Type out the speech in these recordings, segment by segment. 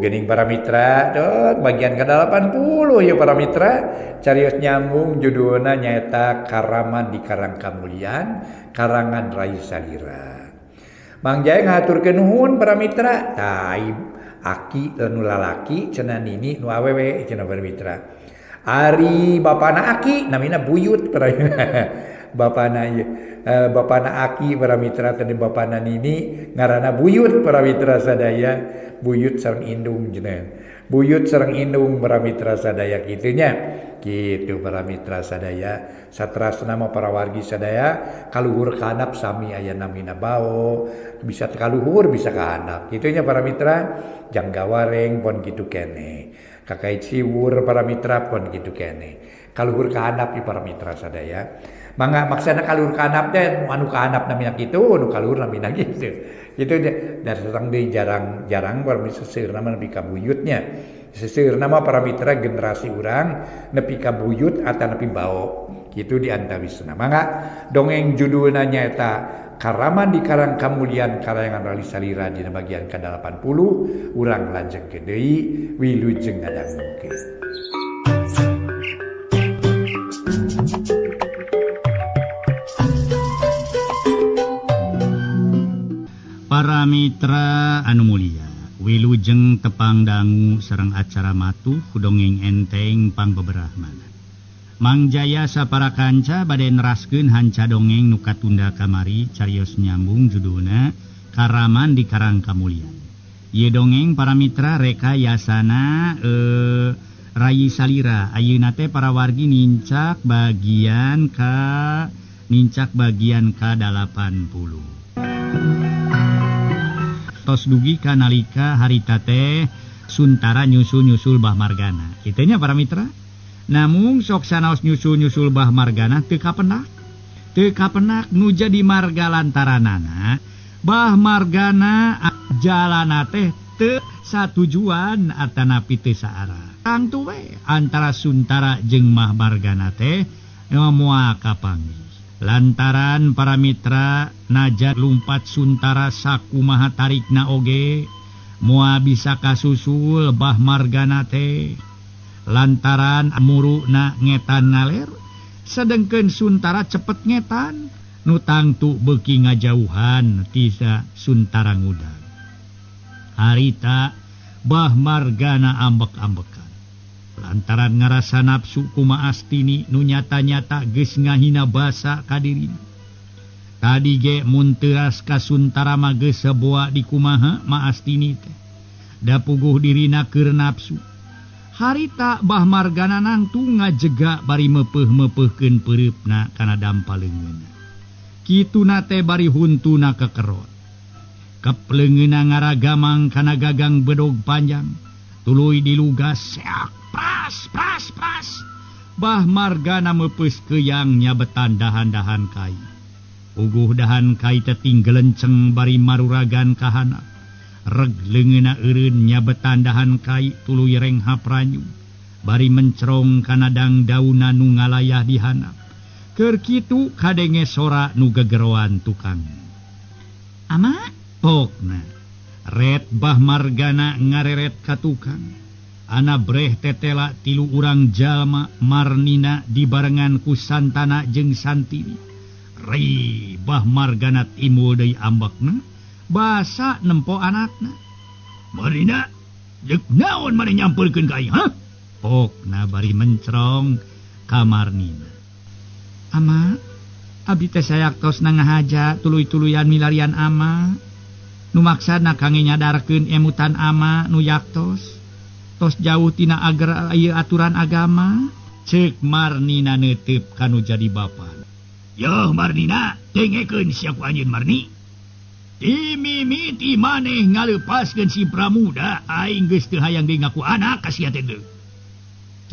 geuning para mitra dot bagian ke-80 ya para mitra carios nyambung judulna nyaeta Karaman di Karang Kamulyan karangan Rai Salira. Mang Jaya ngahaturkeun nuhun para mitra tah aki nu lalaki cenah nini nu awewe cenah para mitra. Ari bapana aki namina Buyut para bapana ieu bapana aki para mitra teh bapana nini ngaranna Buyut para mitra sadaya Buyut sareng indung cenah. Buyut sareng indung para mitra sadaya kitu nya. Kitu para mitra sadaya satrasna mah para wargi sadaya kaluhur ka handap sami aya namina bao bisa kaluhur bisa ka handap kitu nya para mitra jangga wareng pon kitu keneh. Kakait siwur para mitra pon kitu keneh. Kaluhur ka handap para mitra sadaya. Mangga maksana kaluhur ka handap teh anu ka handap namina kitu, anu kaluhur namina kitu. Kitu dan sareng deui jarang-jarang para mitra seueurna mah nepi ka buyutnya. Seueurna mah para mitra generasi urang nepi ka buyut atanapi bao. Kitu di antawisna. Mangga dongeng judulna nyaeta Karaman di Karang Kamulyan karangan Rai Salira dina bagian ke-80 urang lanjengkeun deui wilujeng ngadangukeun. Para mitra anu mulia, wilujeng tepang dangu sareng acara matuh dongeng enteng pangbeberahmanan. Mang Jaya sapara kanca bade neraskeun hanca dongeng nu katunda kamari carios nyambung judulna Karaman di Karang Kamulyan. Ieu dongeng para mitra rekayasana Rai Salira. Ayeuna teh para wargi nincak bagian ka-80. Tos dugi ka nalika harita teh Suntara nyusul-nyusul Bah Margana. Kitu nya para mitra. Namung sok sanaos nyusul-nyusul Bah Margana teu kapenak. Teu kapenak nu jadi marga lantaranana Bah Margana jalana teh teu satujuan atanapi teu saarah. Tangtu we antara Suntara jeung Bah Margana teh moal kapanggih. Lantaran para mitra najar lumpat Suntara sakumaha tarikna oge moal bisa kasusul Bah Margana teh. Lantaran muruna ngetan ngaler sedengkeun Suntara cepet ngetan nu tangtu beuki ngajauhan tisa Suntara ngudag. Harita Bah Margana ambek-ambekan lantaran ngarasa nafsu kuma Astini nu nyata-nyata geus ngahina basa ka dirina. Tadi ge mun teuas ka Suntara mah geus saboa dikumaha ma Astini teh da puguh dirina keur nafsu. Harita Bah Margana nangtu ngajega bari meupeuh-meupeuhkeun peureupna kana dampa leungeunna. Kituna teh bari huntuna kekerot. Kepleungeunna ngaragamang kana gagang bedog panjang, tuluy dilugas seak pras pras pras. Bah Margana meupeus keuyang nyabetan dahan-dahan kai. Uguh dahan kai teh tinggelenceng bari maruragan ka handap. Reg leungeunna eureun nyabetan dahan kai tuluy renghap ranyu bari mencerong kana dangdauna nu ngalayah di handap. Keur kitu kadenge sora nu gegeroan tukang. Ama pokna ret Bah Margana ngareret ka tukang. Ana breh tetela tilu urang jalma Marnina dibarengan ku Santana jeung Santini. Ri Bah Margana timbul deui ambekna basa nempo anakna. Marina, deuk naon maneh nyampeurkeun ka aing, ha? Pokna bari mencerong ka Marnina. Ama, abdi teh sayaktos na ngahaja tuluy-tuluyan milarian ama. Nu maksana kangge nyadarkeun emutan ama nu yaktos. Tos jauh tina agar ieu aturan agama. Ceuk Marnina neuteup kanu jadi bapa. Yoh Marnina, dengekeun sia ku anjeun Marni. Timimiti maneh ngaleupaskeun si Pramuda, aing geus teu hayang deui ngaku anak ka sia teh deui.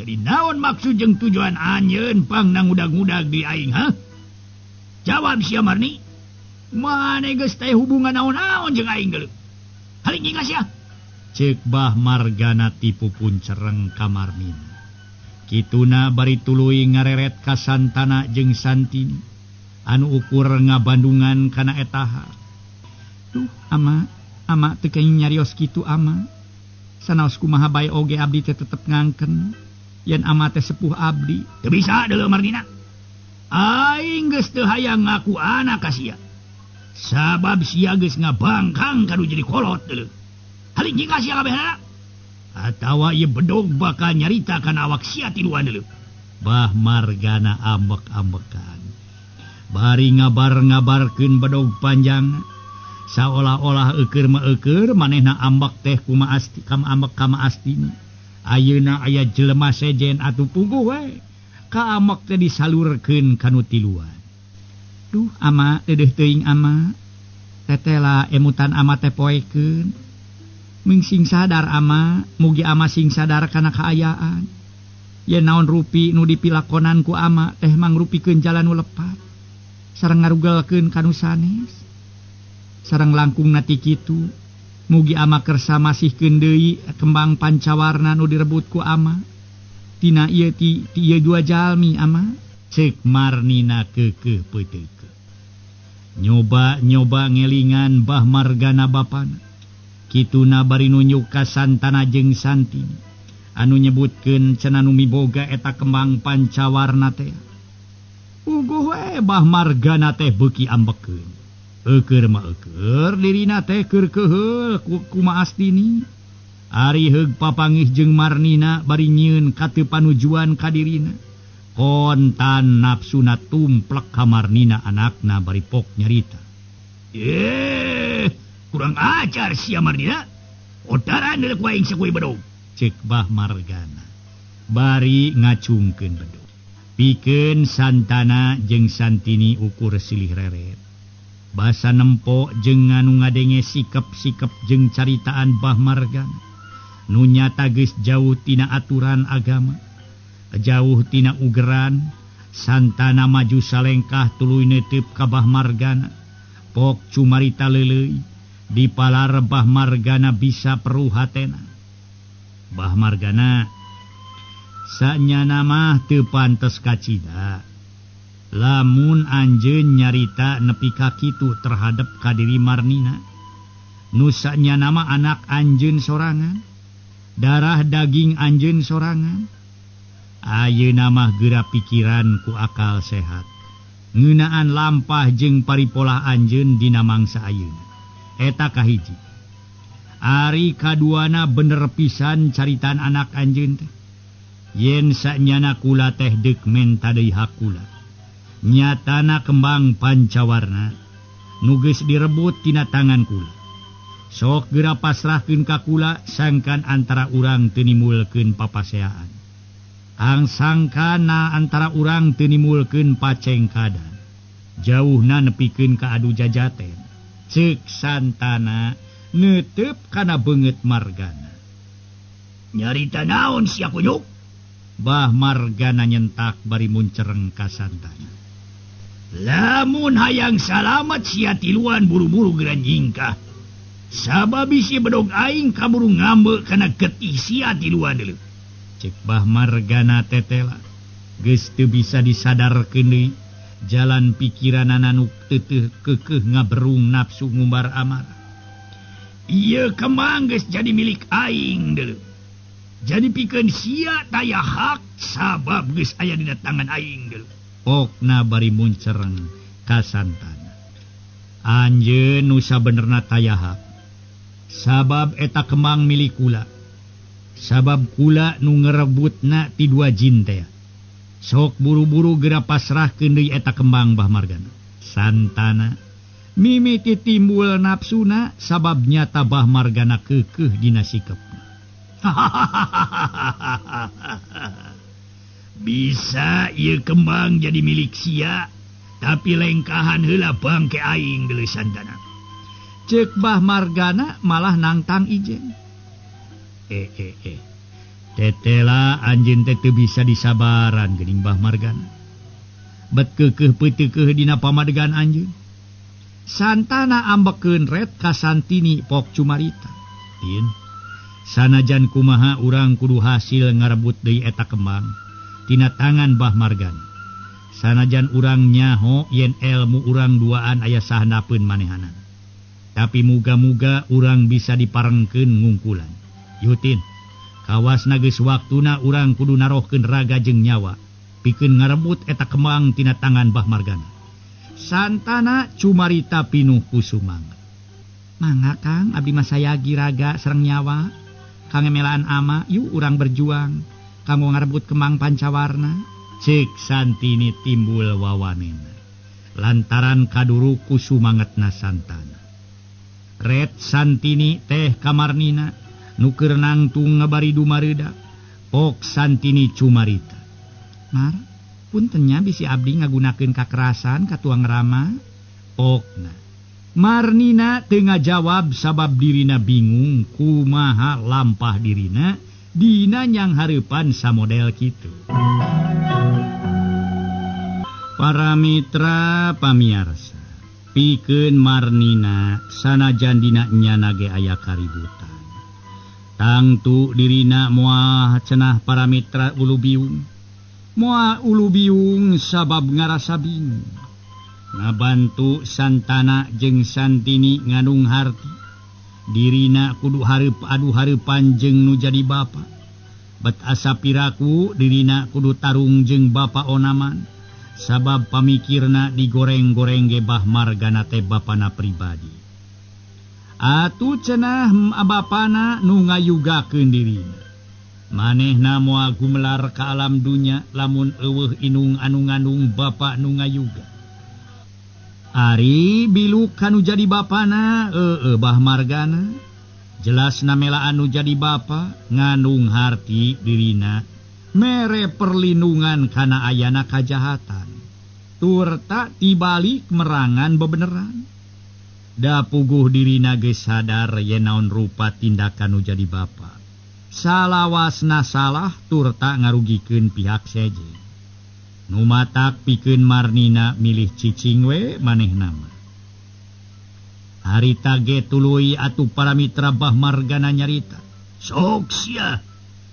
Jadi naon maksud jeung tujuan anjeun pang nangudag-ngudag di aing, ha? Jawab sia Marni. Maneh geus teh hubungan naon-naon jeung aing geuleuh. Haling ka sia. Ceuk Bah Margana tipu puncereng ka Marnina. Kituna bari tuluy ngareret ka Santana jeung Santini anu ukur ngabandungan kana eta. Tuh ama, ama teu kenging nyarios kitu ama. Sanaos kumaha bae oge abdi teh tetep ngangken yen ama teh sepuh abdi. Teu bisa deuleu Marnina. Aing geus teu hayang ngaku anak ka sia. Sabab sia geus ngabangkang kanu jadi kolot deuleu. Halik nyika sia kabehna. Atawa ieu bedog bakal nyarita kana awak sia tiluan deuleu. Bah Margana ambek-ambekan. Bari ngabar-ngabarkeun bedog panjang. Saolah-olah eukeur mah eukeur manehna ambek teh kumaha asti kam ambek kama astini. Ayeuna aya jelema sejen atuh puguh we. Ka ambek teh disalurkeun ka nu tiluan. Duh ama deudeuh teuing ama. Tetela emutan ama teh poekeun. Ming sing sadar ama, mugi ama sing sadar kana kaayaan. Yen naon rupi nu dipilakonan ku ama teh mangrupikeun jalan nu lepat. Sareng ngarugelkeun ka nu sanes. Sareng langkungna ti kitu, mugi ama kersa masihkeun deui kembang pancawarna nu direbut ku ama. Tina ieu ti ieu dua jalmi ama, ceuk Marnina keukeuh peuteukeuh. Nyoba-nyoba ngelingan Bah Margana bapana. Kituna bari nunjuk ka Santana jeung Santini anu nyebutkeun cenah nu miboga eta kembang pancawarna teh. Puguh we Bah Margana teh beuki ambekeun. Eukeur mah eukeur dirina teh keur keuheul kumaha astini. Ari heug papangih jeung Marnina bari nyieun kateu panujuan ka dirina. Kontan nafsuna tumplek ka Marnina anakna bari pok nyarita. Kurang ajar sia Marnina. Otaran deuleu ku aing sakui bedog. Ceuk Bah Margana. Bari ngacungkeun bedog. Pikeun Santana jeung Santini ukur silih reret. Basa nempo jeung anu ngadenge sikep-sikep jeung caritaan Bah Margana. Nu nyata geus jauh tina aturan agama, jauh tina ugeran. Santana maju salengkah tuluy neuteup ka Bah Margana. Pok cumarita leuleuy, dipalar Bah Margana bisa peruh hatena. Bah Margana sanyana mah teu pantes kacida. Lamun anjeun nyarita nepi ka kitu terhadap ka diri Marnina. Nu sanyana mah anak anjeun sorangan, darah daging anjeun sorangan. Ayeuna mah geura pikiran ku akal sehat. Ngeunaan lampah jeung paripolah anjeun dina mangsa ayeuna. Eta kahiji. Ari kaduana bener pisan caritaan anak anjeun teh. Yen sanyana kula teh deuk menta deui hak kula. Nyatana kembang pancawarna nu geus direbut tina tangan kula. Sok geura pasrahkeun ka kula sangkan antara urang teu nimulkeun papaseaan. Ang sangkana antara urang teu nimulkeun pacengkadan. Jauhna nepikeun ka adu jajaten. Ceuk Santana neuteup kana beungeut Margana. Nyarita naon sia kunyuk? Bah Margana nyentak bari muncereng ka Santana. Lamun hayang salamat sia tiluan buru-buru geura nyingkah. Sabab bisi bedog aing kaburu ngambek kana getih sia tiluan deuleu. Ceuk Bah Margana tetela geus teu bisa disadarkeun deui. Jalan pikiranana nu teuteuh keukeuh ngaberung nafsu ngumbar amarah. Ieu kembang geus jadi milik aing deuleu. Jadi pikeun sia taya hak sabab geus aya dina tangan aing deuleu. Pokna bari muncereng ka Santana. Anjeun nu sabenerna taya hak. Sabab eta kembang milik kula. Sabab kula nu ngerebutna ti dua jin teh. Sok buru-buru geura pasrahkeun deui eta kembang Bah Margana. Santana mimiti timbul nafsuna sabab nyata Bah Margana keukeuh dina sikepna. Bisa ieu kembang jadi milik sia, tapi lengkahan heula bangke aing deuleu Santana. Ceuk Bah Margana malah nangtang ijen. Tetela anjeun teh teu bisa disabaran geuning Bah Margana. Bet keukeuh peuteukeuh dina pamadegan anjeun. Santana ambekeun ret ka Santini pok cumarita. Tin, sanajan kumaha urang kudu hasil ngarebut deui eta kembang tina tangan Bah Margana. Sanajan urang nyaho yen elmu urang duaan aya sahanapeun manehanana. Tapi muga-muga urang bisa diparengkeun ngungkulan. Yutin kawasna geus waktuna urang kudu narohkeun raga jeung nyawa pikeun ngarebut eta kembang tina tangan Bah Margana. Santana cumarita pinuh ku sumanget. Mangga Kang, abdi mah sayagi raga sareng nyawa. Kang melaan ama, yuk urang berjuang kanggo ngarebut kembang pancawarna. Cek Santini timbul wawanena lantaran kaduru ku sumangetna Santana. Ret Santini teh kamarnina nu keur nangtung ngabari dumareuda. Pok Santini cumarita. Mar, puntennya bisi abdi ngagunakeun kakerasan ka tuang rama. Pokna. Marnina teu ngajawab sabab dirina bingung kumaha lampah dirina dina nyang hareupan samodel kitu. Para mitra pamiarsa, pikeun Marnina sanajan dina nyana ge aya kaributan. Tangtu dirina moal cenah para mitra ulu biung. Moal ulu biung sabab ngarasa bingung. Ngabantu Santana jeung Santini nganung harti. Dirina kudu hareup adu hareupan jeung nu jadi bapa. Bet asa piraku dirina kudu tarung jeung bapa Onaman. Sabab pamikirna digoreng-goreng ge Bah Margana teh bapana pribadi. Atuh cenah bapana nu ngayugakeun dirina. Manehna moal gumelar ka alam dunya lamun eueuh inung anu ngandung bapa nu ngayuga. Ari biluk kanu jadi bapana eueuh Bah Margana. Jelasna mela anu jadi bapa ngandung harti dirina mere perlindungan kana ayana kajahatan. Turta tibalik merangan bebeneran. Da puguh dirina geus sadar yen naon rupa tindakan nu jadi bapa. Salawasna salah turta ngarugikeun pihak sejen. Nu matak pikeun Marnina milih cicing we manehna mah. Harita ge tuluy atuh para mitra Bah Margana nyarita. Sok sia,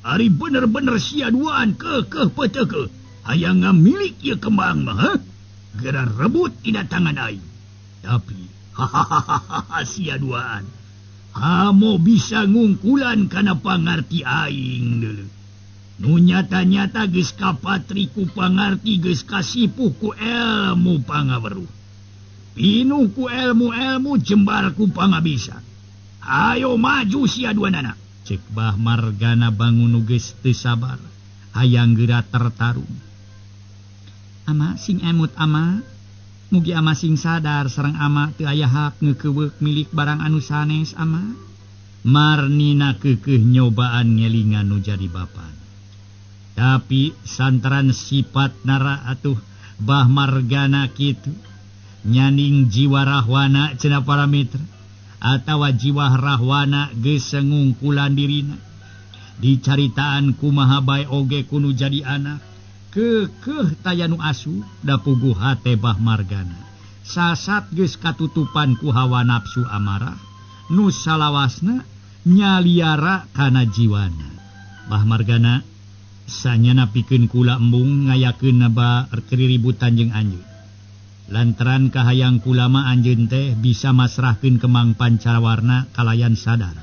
ari bener-bener sia duaan kekeh petekeuh. Hayang ngamilik ieu kembang mah, ha? Geura rebut tina tangan aing. Tapi hahaha sia duaan. Hamo bisa ngungkulan kana pangarti aing deuleu. Nu nyata-nyata geus kapatri ku pangarti geus kasipuh ku elmu pangaweruh. Pinuh ku elmu-elmu jembar ku pangabisa. Ayo maju sia duanana. Cek Bah Margana bangun nu geus teu sabar. Hayang geura tertarung. Ama sing emut ama. Mugi ama sing sadar sareng ama teu aya hak ngeukeweuk milik barang anu sanes ama. Marnina keukeuh nyobaan ngelingan nu jadi bapa. Tapi santaran sifat nara atuh Bah Margana kitu nyaning jiwa rahwana cenah para mitra atawa jiwa rahwana geus ngungkulan dirina. Dicaritaan kumaha bae oge kunu jadi anak kekeh taya nu asu da puguh hate Bah Margana. Sasat geus katutupan ku hawa nafsu amarah nu salawasna nyaliara kana jiwana. Bah Margana sanyana pikeun kula embung ngayakeun naba keriributan jeung anjeun. Lantaran kahayang kula mah anjeun teh bisa masrahkeun kembang pancawarna kalayan sadar.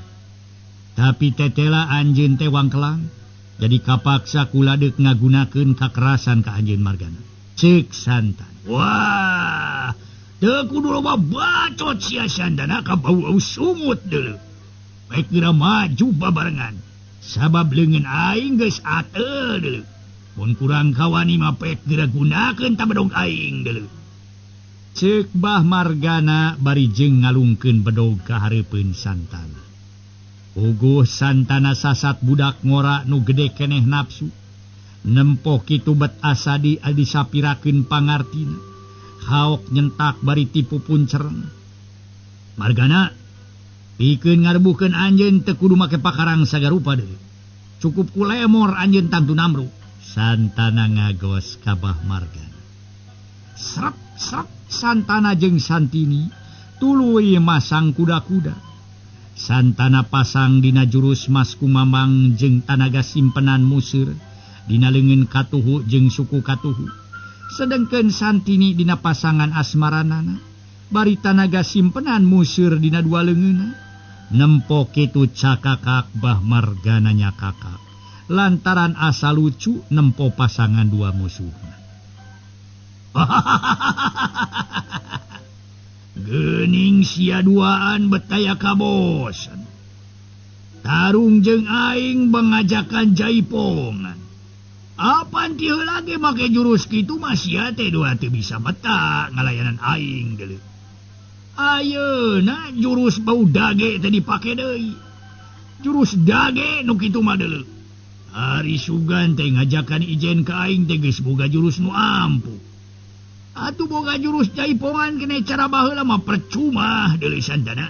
Tapi tetela anjeun teh wangkelang, jadi kapaksa kula deuk ngagunakeun kakerasan ka anjeun Margana. Cek Santan. Wah, teu kudu loba bacot sia Santana ka bau sungut deuleu. Baik geura maju babarengan. Sabab leungeun aing geus ateul deuleu. Mun kurang kawani mah pek geura gunakeun ta bedog aing deuleu. Cek Bah Margana bari jeung ngalungkeun bedog ka hareupeun Santana. Puguh Santana sasat budak ngora nu gede keneh nafsu. Nempo kitu bet asa di disapirakeun pangartina. Haok nyentak bari tipu puncereng. Margana pikeun ngarebuhkeun anjeun teu kudu make pakarang sagarupa deui. Cukup ku lemor anjeun tangtu namru. Santana ngagos ka Bah Margana. Srep srep Santana jeung Santini tuluy masang kuda-kuda. Santana pasang dina jurus Mas Kumamang jeung tanaga simpenan museur dina leungeun katuhu jeung suku katuhu. Sedengkeun Santini dina pasangan asmaranana bari tanaga simpenan museur dina dua leungeunna. Nempo kitu cakakak Bah Margana nyakakak. Lantaran asa lucu nempo pasangan dua musuhna. Geuning sia duaan betaya kabosan. Tarung jeung aing mengajakan jaipongan. Apan ti heula ge make jurus kitu mah sia teh dua teu bisa betah ngalayanan aing deuleu. Ayeuna jurus bau dage teh dipake deui. Jurus dage nu kitu mah deuleu. Ari sugan teh ngajakan ijen ka aing teh geus boga jurus nu ampuh. Atuh boga jurus jaipongan kene cara baheula mah percuma deuleu Santana.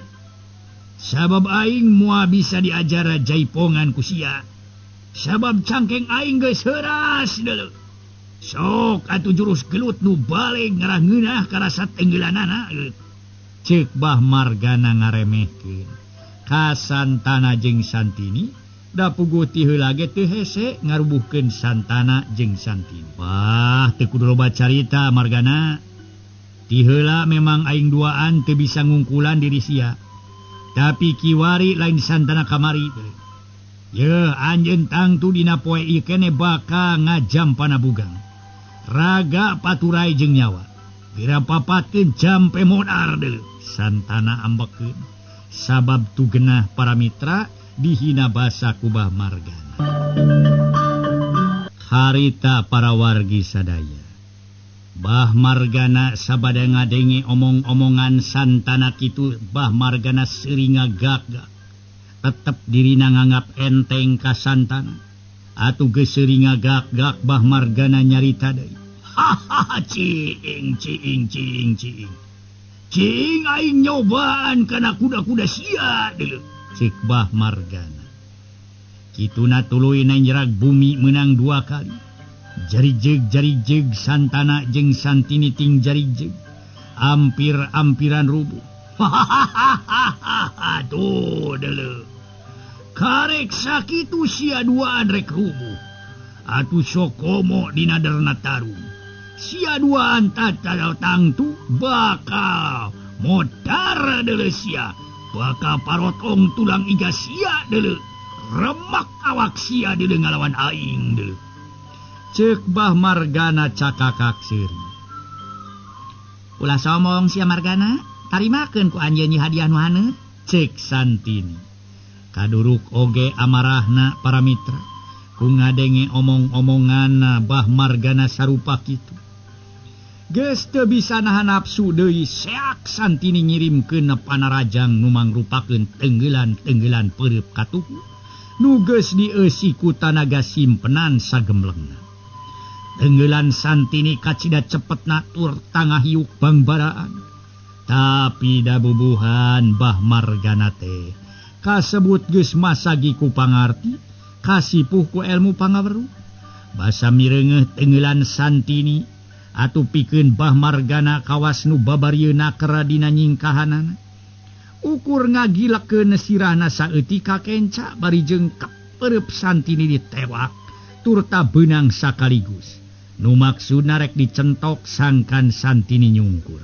Sabab aing moal bisa diajar jaipongan ku sia. Sabab cangkeng aing geus heuras deuleu. Sok atuh jurus gelut nu baleg ngarah ngeunah karasa tenggelanana. Ceuk Bah Margana ngaremehkeun. Ka Santana jeung Santini da puguh ti heula ge teu hese ngarubuhkeun Santana jeung Santini. Wah, teu kudu loba carita Margana. Ti heula memang aing duaan teu bisa ngungkulan diri sia. Tapi kiwari lain Santana kamari. Ye, anjeun tangtu dina poe ieu kene bakal ngajampana bugang. Raga paturai jeung nyawa. Geura papatkeun jampe modar deuleu. Santana ambekeun. Sabab tu genah para mitra dihina basa ku Bah Margana. Harita para wargi sadaya. Bah Margana sabada ngadenge omong-omongan Santana kitu, Bah Margana seuri ngagak-gak. Tetep dirina nganggap enteng ka Santana. Atuh geus seuri ngagak-gak Bah Margana nyarita deui. Hahaha, ciing ciing ciing ciing. Ciing aing nyobaan kana kuda-kuda sia deuleu. Cek Bah Margana. Kituna tuluy nanyerag bumi menang dua kali. Jarijeg-jarijeg Santana jeung Santini ting jarijeg. Ampir-ampiran rubuh. Hahaha, tuh deuleu. Karek sakitu sia duaan rek rubuh. Atuh sokomo dina derna tarung. Sia duaan tatal tangtu bakal modar deuleu sia. Bakal parotong tulang iga sia deuleu. Remak awak sia deuleu ngalawan aing deuleu. Ceuk Bah Margana cakakak seuri. Ulah somong sia Margana, tarimakeun ku anjeun hadiah nu haneut. Ceuk Santini. Kaduruk oge amarahna para mitra. Ku ngadenge omong-omonganna Bah Margana sarupa kitu. Geus teu bisa nahan nafsu deui seak Santini ngirimkeun panarajang nu mangrupakeun tenggelan-tenggelan peureub katuhu. Nu geus dieusi ku tanaga simpenan sagemlengna. Tenggelan Santini kacida cepetna tur tangah hiuk bangbaraan. Tapi da bubuhan Bah Margana teh kasebut geus masagi ku pangarti, kasipuh ku elmu pangaweruh. Basa mireungeuh tenggelan Santini atuh pikeun Bah Margana kawas nu babarieuna kera dina nyingkahanana. Ukur ngagilekeun sirahna saeutik kakenca bari jeung kepereup Santini ditewak turta beunang sakaligus. Nu maksudna rek dicentok sangkan Santini nyungkur.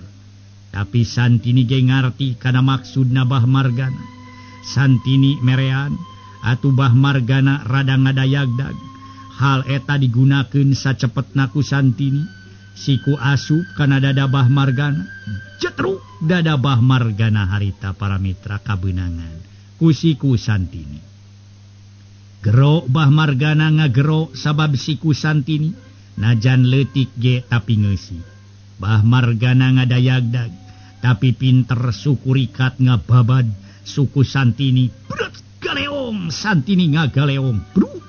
Tapi Santini ge ngarti kana maksudna Bah Margana. Santini merean atuh Bah Margana rada ngadayagdag. Hal eta digunakeun sacepetna ku Santini. Siku asup kana dada Bah Margana. Jetruk dada Bah Margana harita para mitra kabeunangan ku siku Santini. Gero Bah Margana ngagero sabab siku Santini najan leutik ge tapi ngeusi. Bah Margana ngadayagdag tapi pinter suku rikat ngababad suku Santini. Brut galeong Santini ngagaleong. Bru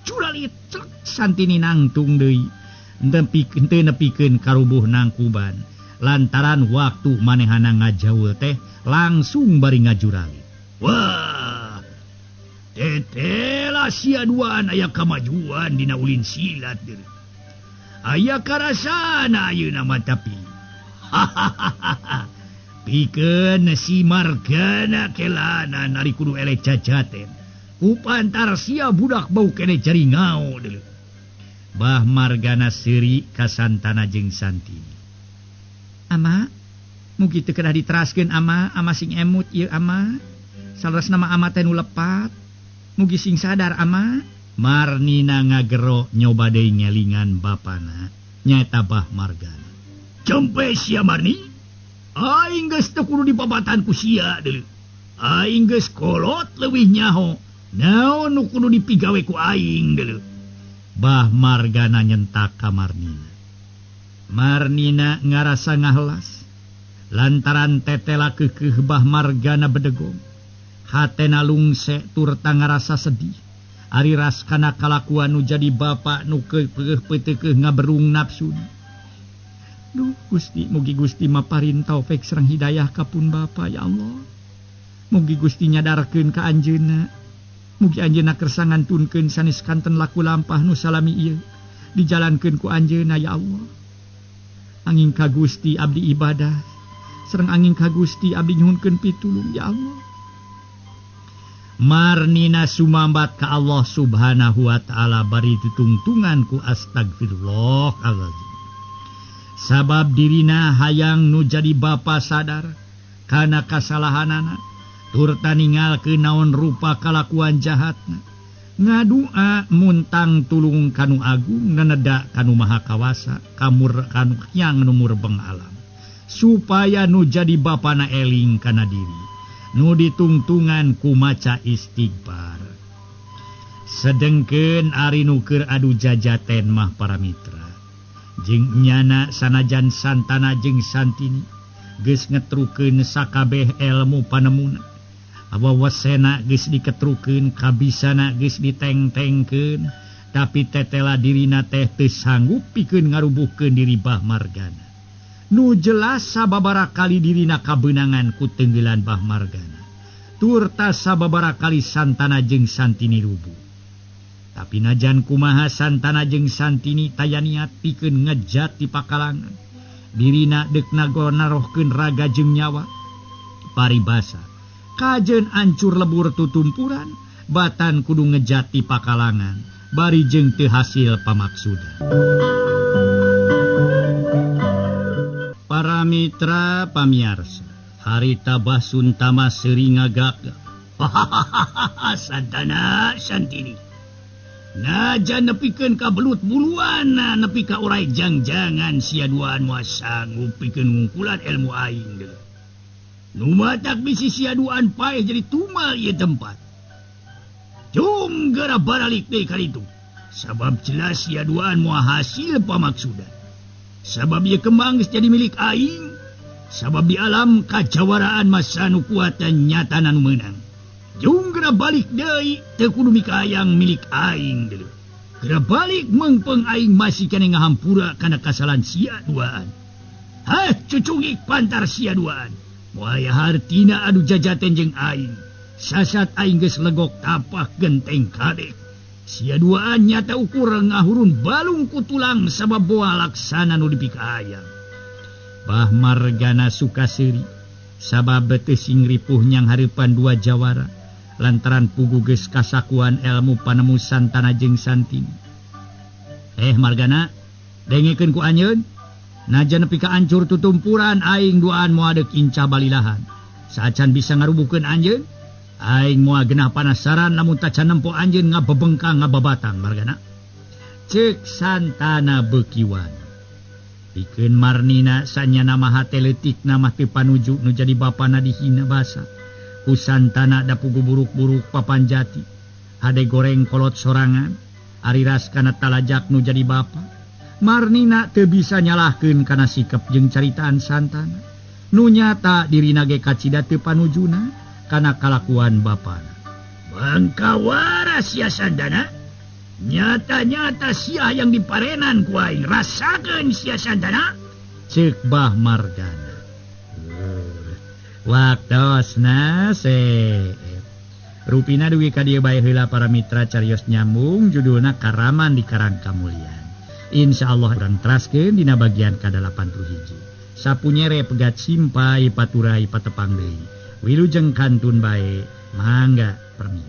curalit cek Santini nangtung deui. Teu nepikeun karubuh nangkuban lantaran waktu manehana ngajaul teh langsung bari ngajuralit. Wah, tetela sia duaan aya kamajuan dina ulin silat deui. Aya karasana ayeuna mah tapi. Hahaha. Pikeun si Margana kelana nari kudu eleh cacaten. Kupantar sia budak bau kene jaringao deuleu. Bah Margana seuri ka Santana jeung Santini. Ama, mugi teu kedah diteraskeun ama, ama sing emut ieu ama. Saleresna mah ama teh nu lepat. Mugi sing sadar ama. Marnina ngagero nyoba deui ngelingan bapana nyaeta Bah Margana. Cempe sia Marni, aing geus teu kudu dipabatan ku sia deuleu. Aing geus kolot leuwih nyaho naon nu kudu dipigawe ku aing deuleu. Bah Margana nyentak ka Marnina. Marnina ngarasa ngahelas lantaran tetela keukeuh Bah Margana bedegong. Hatena lungse turta ngarasa sedih. Ari ras kana kalakuan nu jadi bapa nu keukeuh peuteukeuh ngaberung nafsuna. Duh Gusti, mugi Gusti maparin taufik sareng hidayah ka pun bapa ya Allah. Mugi Gusti nyadarkeun ka anjeunna. Mugi anjeunna kersa ngantunkeun sanes kanten laku lampah nu salami ieu dijalankeun ku anjeunna ya Allah. Angin ka Gusti abdi ibadah sareng angin ka Gusti abdi nyuhunkeun pitulung ya Allah. Marnina sumambat ka Allah Subhanahu wa ta'ala bari ditungtungan ku astagfirullahalazim. Sabab dirina hayang nu jadi bapa sadar kana kasalahanana turta ningalkeun naon rupa kalakuan jahatna. Ngadua muntang tulung kanu agung neneda kanu maha kawasa kamur kanu hyang nu murbeng alam supaya nu jadi bapana eling kana diri nu ditungtungan ku maca istighfar. Sedengkeun ari nu keur adu jajaten mah para mitra jeung nyana sanajan Santana jeung Santini geus ngetrukeun sakabeh ilmu panemuna. Awawasena geus diketrukeun, kabisana geus diteng-tengkeun, tapi tetela dirina teh teu sanggup pikeun ngarubuhkeun diri Bah Margana. Nu jelas sababaraha kali dirina kabeunangan ku tenggelan Bah Margana. Turta sababaraha kali Santana jeung Santini rubuh. Tapi najan kumaha Santana jeung Santini taya niat pikeun ngejat di pakalangan. Dirina deuk narohkeun raga jeung nyawa. Paribasa kajeun ancur lebur tutumpuran, batan kudu ngejat di pakalangan, bari jeung teu hasil pamaksudan. Para mitra pamiarsa, harita Bah Suntama seuri ngagak. Santana Santini. Najan nepikeun ka belut buluan, nepi ka orai jang-jangan sia duaan moal sanggup pikeun ngungkulan ilmu aing deui. Nu matak bisi sia duaan paeh jadi tumal ieu tempat. Jung geura baralik deui ka ditu. Sabab jelas sia duaan moal hasil pamaksudan. Sabab ieu kembang geus jadi milik aing. Sabab di alam kajawaraan masa nu kuat dan nyatana nu meunang. Jung geura balik deui teu kudu mikayang milik aing deui. Geura balik meungpeung aing masih keneh ngahampura kana kasalahan sia duaan. Hah cucungik pantar sia duaan. Moal hartina adu jajaten jeung aing. Sasat aing geus legok tapak genteng kadek. Sia duaan nyata ukur ngahurun balung ku tulang sabab boa laksana nu dipikayang. Bah Margana suka seuri sabab teu sing ripuh nyang hareupan dua jawara lantaran pugu geus kasakuan ilmu panemu Santana jeung Santini. Margana, dengekeun ku anjeun. Najan nepi ka ancur tutumpuran aing duaan moal deuk incah balilahan. Saacan bisa ngarubuhkeun anjeun, aing moal genah panasaran lamun tacan nempo anjeun ngabebengkang ngababatang Margana. Ceuk Santana beukiwan. Pikeun Marnina sanyana mah hate leutikna mah teu panuju nu jadi bapana dihina basa. Ku Santana da pugu buruk-buruk papanjati. Hade goreng kolot sorangan, ari ras kana talajak nu jadi bapa. Marnina teu bisa nyalahkeun kana sikep jeung caritaan Santana. Nu nyata dirina ge kacida teu panujuna kana kalakuan bapana. Bangkawara sia Santana. Nyata-nyata sia yang diparenan ku aing. Rasakeun sia Santana. Ceuk Bah Margana. Waktosna Rupina dugi ka dieu bae heula para mitra carios nyambung judulna Karaman di Karang Kamulyan. Insyaallah urang teraskeun dina bagian ka-81. Sapunyere pegat simpai paturai patepang deui. Wilujeng kantun bae, mangga permi.